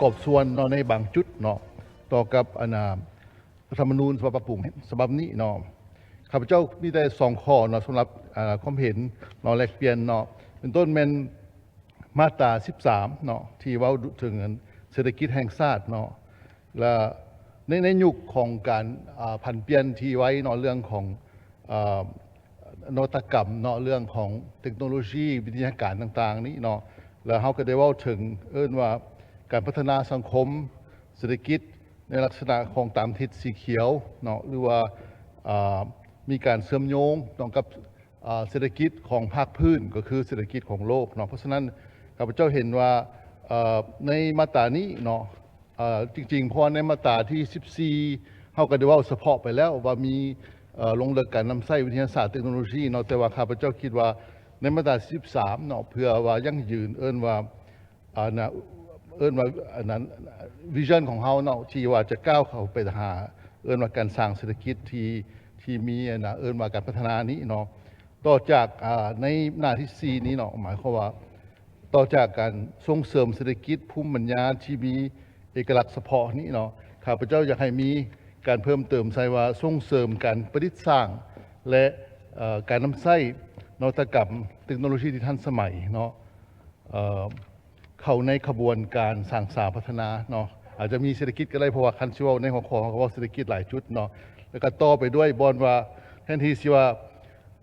ກອບສ່ວນເນາະ ໃນບາງຈຸດເນາະ ຕໍ່ກັບອັນນ່າ ລັດຖະທຳມະນູນສະບັບປັບປຸງສະບັບນີ້ເນາະ. ຂ້າພະເຈົ້າມີແຕ່ສອງຂໍ້ເນາະ ສຳລັບ ເອີ ຄວາມເຫັນເນາະ ແລກປ່ຽນເນາະ ເປັນຕົ້ນແມ່ນມາດຕາສິບສາມເນາະ ທີ່ເວົ້າເຖິງເສດຖະກິດແຫ່ງຊາດເນາະ ແລະ ໃນ ໃນຍຸກຂອງການ ອາ ຜັນປ່ຽນທີ່ໄວເນາະ ເລື່ອງຂອງ ອາ ນະວັດຕະກຳເນາະ ເລື່ອງຂອງເຕັກໂນໂລຊີ ວິທະຍາການຕ່າງໆນີ້ເນາະ ແລ້ວເຮົາກໍໄດ້ເວົ້າເຖິງ ເອີ້ນວ່າການພັດທະນາສັງຄົມເສດຖະກິດ ໃນລັກສະນະຂອງຕາມທິດສີຂຽວເນາະ ຫຼືວ່າ ອາ ມີການເຊື່ອມໂຍງເນາະກັບ ອາ ເສດຖະກິດຂອງພາກພື້ນ ກໍຄືເສດຖະກິດຂອງໂລກເນາະ. ເພາະສະນັ້ນ ຂ້າພະເຈົ້າເຫັນວ່າ ເອີ ໃນມາດຕານີ້ເນາະ ເອີ ຈິງໆ ເພາະວ່າໃນມາດຕາທີສິບສີ່ ເຮົາກໍໄດ້ເວົ້າສະເພາະໄປແລ້ວວ່າມີ ເອີ ລົງເລິກການນຳໃຊ້ວິທະຍາສາດເຕັກໂນໂລຊີເນາະ ແຕ່ວ່າຂ້າພະເຈົ້າຄິດວ່າໃນມາດຕາສິບສາມເນາະ ເພື່ອວ່າຢັ້ງຢືນ ເອີ້ນວ່າ ອັນນ່າ ເອີ້ນວ່າ ອັນນັ້ນ ວິຊັນຂອງເຮົາເນາະ ທີ່ວ່າຈະກ້າວເຂົ້າໄປຫາ ເອີ້ນວ່າການສ້າງເສດຖະກິດທີ່ ທີ່ມີ ອັນນ່າ ເອີ້ນວ່າການພັດທະນານີ້ເນາະ ຕໍ່ຈາກ ອາ ໃນໜ້າທີສີ່ນີ້ເນາະ ໝາຍຄວາມວ່າ ຕໍ່ຈາກການສົ່ງເສີມເສດຖະກິດພູມປັນຍາທີ່ມີເອກະລັກສະເພາະນີ້ເນາະ ຂ້າພະເຈົ້າຢາກໃຫ້ມີການເພີ່ມເຕີມໃສ່ວ່າ ສົ່ງເສີມການປະດິດສ້າງ ແລະ ເອີ ການນຳໃຊ້ນະວັດຕະກຳເຕັກໂນໂລຊີທີ່ທັນສະໄໝເນາະ ເອີ ເຂົ້າໃນຂະບວນການສ້າງສາພັດທະນາເນາະ ອາດຈະມີເສດຖະກິດກໍໄດ້ ເພາະວ່າຄັນຊິເວົ້າໃນຫົວຂໍ້ ເຮົາກໍເວົ້າເສດຖະກິດຫຼາຍຈຸດເນາະ ແລ້ວກໍຕໍ່ໄປດ້ວຍບ່ອນວ່າ ແທນທີ່ຊິວ່າ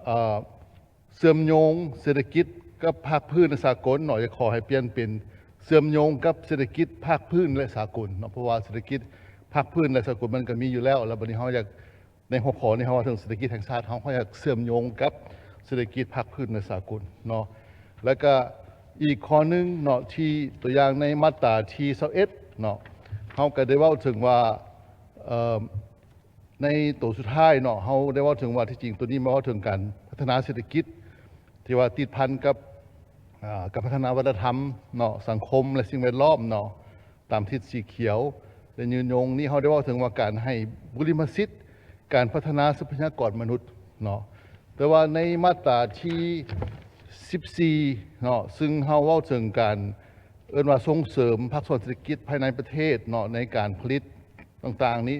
ເອີ ເຊື່ອມໂຍງເສດຖະກິດກັບພາກພື້ນ ແລະ ສາກົນເນາະ ຢາກຂໍໃຫ້ປ່ຽນເປັນເຊື່ອມໂຍງກັບເສດຖະກິດພາກພື້ນ ແລະ ສາກົນເນາະ ເພາະວ່າເສດຖະກິດພາກພື້ນ ແລະ ສາກົນມັນກໍມີຢູ່ແລ້ວ ແລ້ວບັດນີ້ເຮົາຢາກ ໃນຫົວຂໍ້ນີ້ເຮົາເວົ້າເຖິງເສດຖະກິດແຫ່ງຊາດ ເຮົາກໍຢາກເຊື່ອມໂຍງກັບເສດຖະກິດພາກພື້ນ ແລະ ສາກົນເນາະ. ແລ້ວກະອີກຂໍ້ໜຶ່ງເນາະ ທີ່ຕົວຢ່າງໃນມາດຕາທີຊາວເອັດເນາະ ເຮົາກໍໄດ້ເວົ້າເຖິງວ່າ ເອີ ໃນໂຕສຸດທ້າຍເນາະ ເຮົາໄດ້ເວົ້າເຖິງວ່າ ທີ່ຈິງໂຕນີ້ມາເວົ້າເຖິງການພັດທະນາເສດຖະກິດ ທີ່ວ່າຕິດພັນກັບ ອາ ການພັດທະນາວັດທະນະທຳເນາະ ສັງຄົມ ແລະ ສິ່ງແວດລ້ອມເນາະ ຕາມທິດສີຂຽວ ແລະ ຍືນຍົງນີ້ ເຮົາໄດ້ເວົ້າເຖິງວ່າການໃຫ້ບຸລິມະສິດການພັດທະນາຊັບພະຍາກອນມະນຸດເນາະ ແຕ່ວ່າໃນມາດຕາທີສິບສີ່ເນາະ ຊຶ່ງເຮົາເວົ້າເຖິງການ ເອີ້ນວ່າສົ່ງເສີມພາກສ່ວນເສດຖະກິດພາຍໃນປະເທດເນາະ ໃນການຜະລິດຕ່າງໆນີ້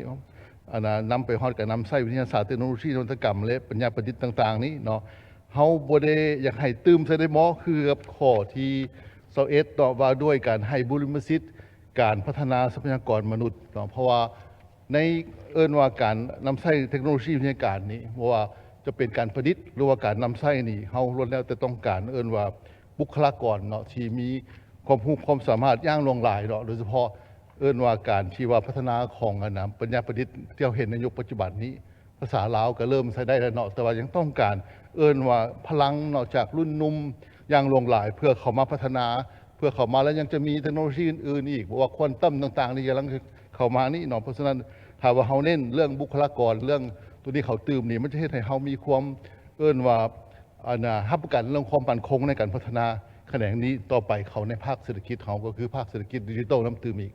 ອັນນະ ນຳໄປຮອດການນຳໃຊ້ວິທະຍາສາດ ເຕັກໂນໂລຊີ ນະວັດຕະກຳ ແລະ ປັນຍາປະດິດຕ່າງໆນີ້ເນາະ ເຮົາບໍ່ໄດ້ຢາກໃຫ້ຕື່ມໃສ່ໄດ້ບໍ່ ຄືກັບຂໍ້ທີຊາວເອັດເນາະ ວ່າດ້ວຍການໃຫ້ບຸລິມະສິດການພັດທະນາຊັບພະຍາກອນມະນຸດເນາະ ເພາະວ່າ ໃນ ເອີ້ນວ່າການນຳໃຊ້ເຕັກໂນໂລຊີວິທະຍາການນີ້ ບໍ່ວ່າຈະເປັນການປະດິດ ຫຼືວ່າການນຳໃຊ້ນີ້ ເຮົາລ້ວນແລ້ວແຕ່ຕ້ອງການ ເອີ້ນວ່າບຸກຄະລາກອນເນາະ ທີ່ມີຄວາມຮູ້ຄວາມສາມາດຢ່າງຫຼວງຫຼາຍເນາະ ໂດຍສະເພາະ ເອີ້ນວ່າການທີ່ວ່າພັດທະນາຂອງ ອັນນະ ປັນຍາປະດິດທີ່ເຮົາເຫັນໃນຍຸກປັດຈຸບັນນີ້ ພາສາລາວກໍເລີ່ມໃຊ້ໄດ້ແລ້ວເນາະ ແຕ່ວ່າຍັງຕ້ອງການ ເອີ້ນວ່າພະລັງເນາະ ຈາກລຸ້ນໜຸ່ມຢ່າງຫຼວງຫຼາຍ ເພື່ອເຂົ້າມາພັດທະນາ ເພື່ອເຂົ້າມາ ແລ້ວຍັງຈະມີເຕັກໂນໂລຊີອື່ນໆອີກ ບໍ່ວ່າຄວານຕັມຕ່າງໆນີ້ກຳລັງເຂົ້າມານີ້ເນາະ. ເພາະສະນັ້ນ ຖ້າວ່າເຮົາເນັ້ນເລື່ອງບຸກຄະລາກອນ ເລື່ອງໂຕນີ້ເຂົ້າຕື່ມນີ້ ມັນຈະເຮັດໃຫ້ເຮົາມີຄວາມ ເອີ້ນວ່າ ອັນນະ ຮັບປະກັນເລື່ອງຄວາມໝັ້ນຄົງໃນການພັດທະນາຂະແໜງນີ້ຕໍ່ໄປ ເຂົ້າໃນພາກເສດຖະກິດເຮົາ ກໍຄືພາກເສດຖະກິດດິຈິຕອລນຳຕື່ມອີກ.